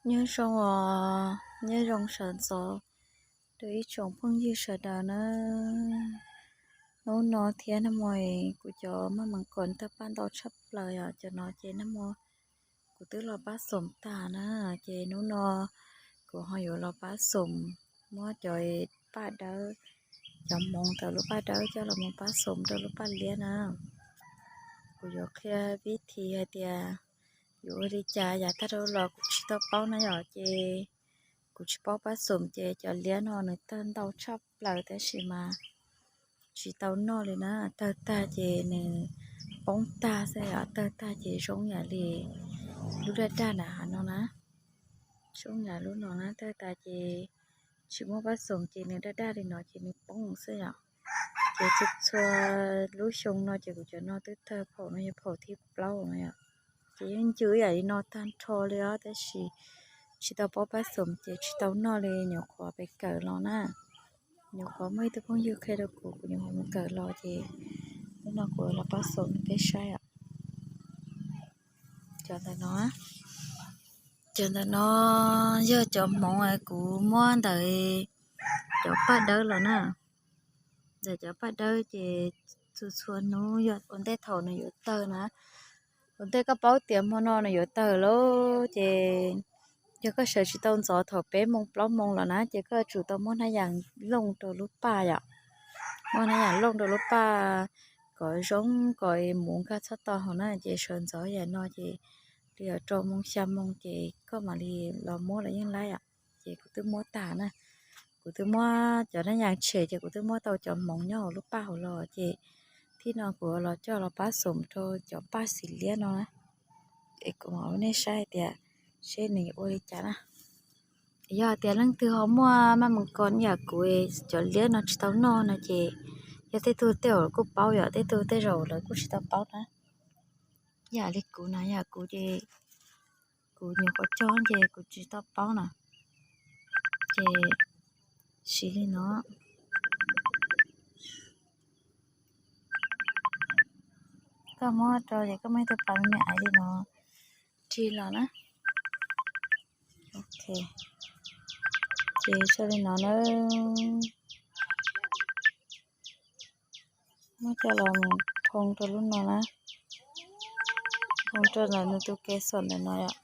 Nyob zoo os, nyob zoo sawv ntxov rau ib tsoom phooj ywg sawv daws na. Hnub no thiab nag hmo kuv cov maj mam kom tawg paj ntau tshaj plaws os. Cov no ces nag hmo kuv twb los pab xoom tag na, ces hnub no kuv ho yuav los pab xoom, muab cov paj dawb, cov hmoov ntawm lub paj dawb coj los mus pab xoom rau lub paj liab na. Kuv yuav qhia vib thi hais tias yuav ua li cas yav tag dhau los kuv tsis tau paub na yom, ces kuv tsis paub pab xoom ces cov liab no nws tawg ntau tshaj plaws tab sis mas tsis tau noj li na. Tawg tag ces nws poob tag xwb yom, tawg tag ces zoo yam li lub daj daj nram hav no na, zoo yam lub no na. Tawg tag ces tsis muaj pab xoom ces nws daj daj li no ces nws poob xwb yom. Ces txhua txhua lub xyoo no ces kuv cov no twb tawg, phaum no yog phaum thib plaub no yom. Ces yeej ncw yam li no tag nrho li os, tab sis tsis tau paub pab xoom ces tsis tau noj li, nyuam qhuav pes kawm los na. Nyuam qhuav muaj ib tug phooj ywg qhia rau kuv, kuv nyuam qhuav mus kawm los ces hnub no kuv los pab xoom rau peb saib os. Cov ntawm no, cov ntawm no yog cov hmoov kuv muab ntawm cov paj dawb los na. Ntawm cov paj dawb ces txhua txhua hnub yog ua ntej thaum nws yuav tawg na, ua ntej koj paub tias hmo no nws yuav tawg lawm ces yog koj sawv tsis tau ntxov thaum peb moo plaub moo los na ces koj yuav tsum tau muab hnab yas looj rau lub paj yom. Muab hnab yas looj rau lub paj kom zoo, kom mus nkag txhob to hauv na. Ces sawv ntxov yam no ces li rau moo xya moo ces koj mam li los muab los yeej laib yom. Ces kuv twb muab tag na, kuv twb muab cov hnab yas tshem ces kuv twb muab tau cov hmoov nyob hauv lub paj hauv los ces thib no kuv los coj los pab xoom rau cov paj xim liab no na. Es kuv mam ua nej saib hais tias seb nws ua li cas na. Yog hais tias leej twg ho muaj maj mus kos yam kuv, cov liab no tsis tau noj no ces yog tej tug tej zaum kuj paub yom, tej tug tej zaum lawv kuj tsis tau paub na. Yam li kuv na, yam kuv ces kuv nyuam qhuav cog ces kuv tsis tau paub na. Ces siv li no, koj muab rau ces koj muab ib tug pas me me aiv li no rig los na. Ok, ces tso li no na. Muab coj los mus thoo rau lub no na, thoo rau ntawm nws tus ke xom ntawm no yom.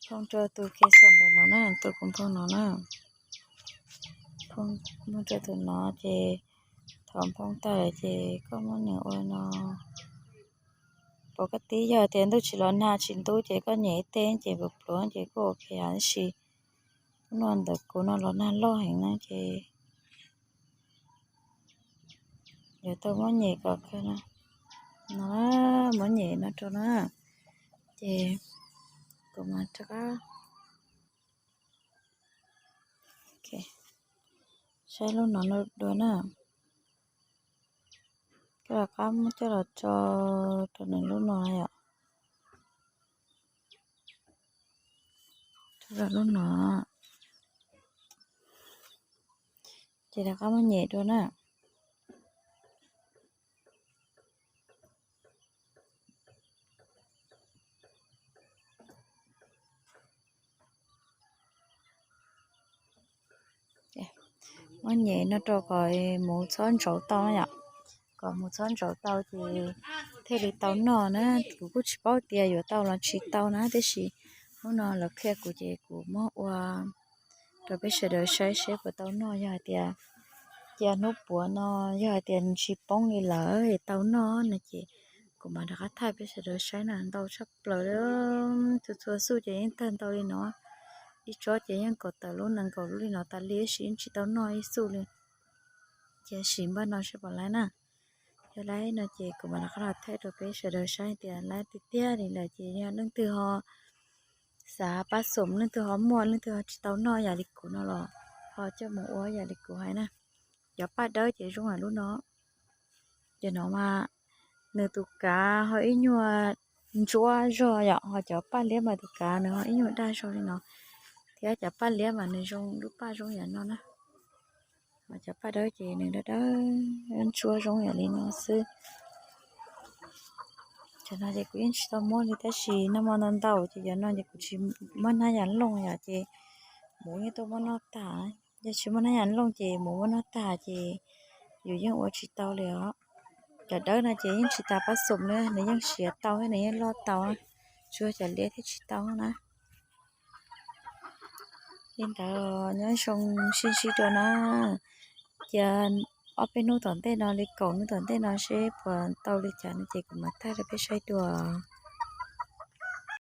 Thoo rau tus ke xom ntawm no na, tus kuv nphoo no na. Nphoo rau tus no ces thaum nphoo tag lawm ces koj muab nws ua no. Pom koj tib yog tias ntuj tsis los nag tsis ntub ces koj nyem ib teg ces pluav pluav ces kuj ok, tab sis hnub no ntawm kuv no los nag loj heev na ces yuav tau muab nyem kom kawg no. No, muab nyem no rau na, ces kuv mam rov qab saib lub no dua na. Koj rov qab muab coj los tso rau nws lub no yom. Rau lub no, ces rov qab muab nyem dua na. Muab nyem no rau kom mus txhob ntsauv tau na yom. Kom mus txhob ntsauv tau ces thiaj li tau noj na. Kuv kuj tsis paub tias yuav tau los tsis tau na, tiam sis hnub no lawv qhia kuv ces kuv muab ua rau peb sawv daws saib seb puas tau noj. Yog hais tias cia hnub puav no, yog hais tias nws tsis poob li lawm es tau noj no ces kuv mam rov qab thaij peb sawv daws saib na. Ntau tshaj plaws li, txhua txhua xuj ces yeej tawg ntau li no. Ib tsob ces yeej kaum tawm lub nees nkaum lub li no tas li, tab sis yeej tsis tau noj ib xuj li. Cia sim npaj no seb puas laib na. Yog laib no ces kuv mam rov qab los thaij rau peb sawv daws saib tias laib tiag tiag li lawm ces yog leej twg ho xav pab xoom, leej twg ho muaj, leej twg ho tsis tau noj yam li kuv no los ho coj mus ua yam li kuv hais na. Cov paj dawb ces zoo yam lub no. Cov no mas nws tus kav ho ib nyuag ntsuab zog yom, ho cov paj liab mas tus kav nws ho ib nyuag daj zog li no, thiab cov paj liab mas nws zoo lub paj zoo yam no na. Ho cov paj dawb ces nws dawb dawb ntsuab zoo yam li no xwb. Cov no ces kuv yeej tsis tau muab li, tab sis noj mov ntau ntau ces cov no ces kuv tsis muab hnab yas looj yom, ces mus yeej tuaj muab noj tag. Yog tsis muab hnab yas looj ces mus muab noj tag ces yus yeej ua tsis tau li os. Cov dawb no ces yeej tsis tas pab xum na, nws yeej siav tau thiab nws yeej loj tau, tsuas cov liab thiaj tsis tau na. Li ntawd nyob zoo sib ntsib dua na. Cia ob peb hnub tom ntej no li kaum hnub tom ntej no seb puas tau li cas no ces kuv mam thaij rau peb saib dua.